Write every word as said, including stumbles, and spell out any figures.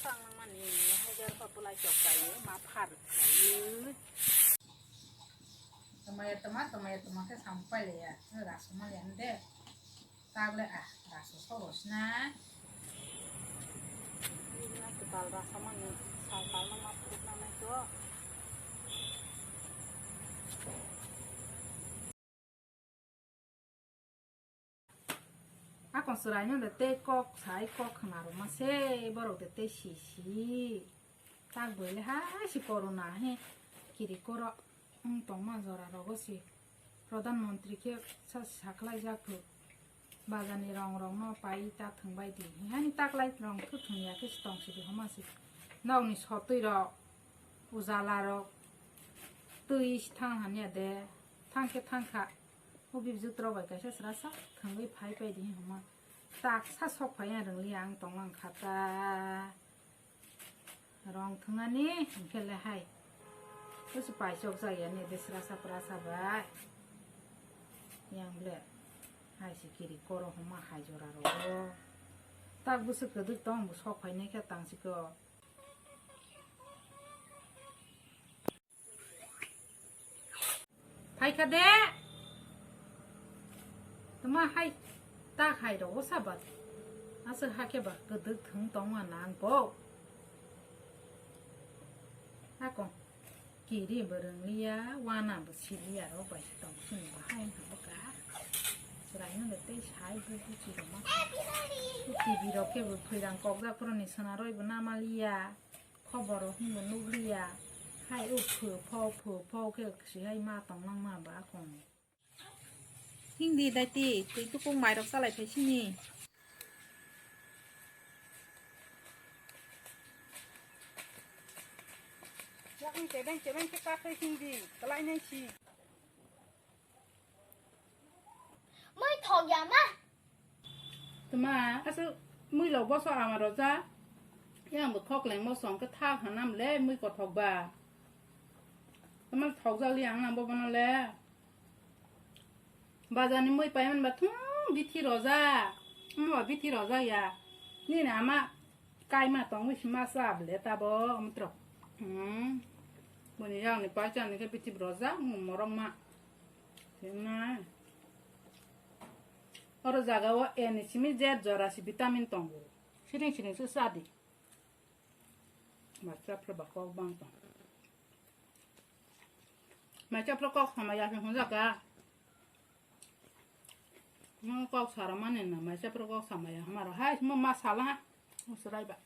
Tang nang mani hajar pa pulai chok kai ma phar kai. Tama ya tama, tama ya tama khe sam pai le ya. Rasoma ya de. Tagle ah, raso soros na. Ini na kebal rasoma ni sal tal ma phuk na mai to. Akon chwraino de tei kok sai kok khna rwma se borok de tei si si. Tak bwle hai si corona he kiri koro wng tongma jora rogo si. Pradhan Mantri khe sa saklai jak phu. Bazar ni rong rok no pai ta thwng bai di. Hani taklai rong thu thwng ya khe si tong si di homa si. Nokni sotwi rok, ujala rok, twi si thang hanya de. Thang khe thang kha. O bibjwk rok bai kaisa sra sa thwngwi phai pai di homa. Tak sa sok phai ya rwng li ang tong lang kha ta. Rong thwngnani hwnkhe le hai. Kusu paisok jak ya ni de srasa prasa bai. Yang ble. Hai si kiri koro homa hai jora rogo. Tak busu kwdwk tong bu sok phainai khe tang siko. Phaikha de. Tama hai ta hai ro sa ba. Aswk hakhe ba kwdwk thwng tong ma nang bo. Akon kiri bo rwng liya, wana bo si liya ro bai tong sini ba hai ha bo ka. Chwrai no de tei sai bu bu chi ro ma. T V rok khe bo phwirang kok jak phoro ni sona roi bo nama liya. Khobor rok hwnwi nukliya. Hai o phu pho phu pho khe sihai ma tong nang ma ba kong. Hindi dai ti, twi tukung mai rok salai phai sini. Yakni chebeng chebeng khe kakhai hindi, kalai nai si. Mui thok ya ma. Tuma, aswk mui lok boso ama roja. Yang bo khok leng boso hwnkhe thak hanam le mui kothok ba. Tuma thok jak li ang nang bo bono le. Bazar ni mui pai man ba thung bithi roja. Ama ba bithi roja ya. Nini ama kaima tongwi si ma sa bwle tabo, amtro. Hmm. Boni yang ni pai chan ni khe bithi roja, morok ma. Sina. Oro jaga o A ni simi Z jora si vitamin tongo. Siring siring se sa di. Macha phra ba kok bang tong. Macha phra kok sama ya hwn jaga. Mo kok sara mane na, macha phra kok sama ya, hamaro hai, mo masala ha. Mo serai ba.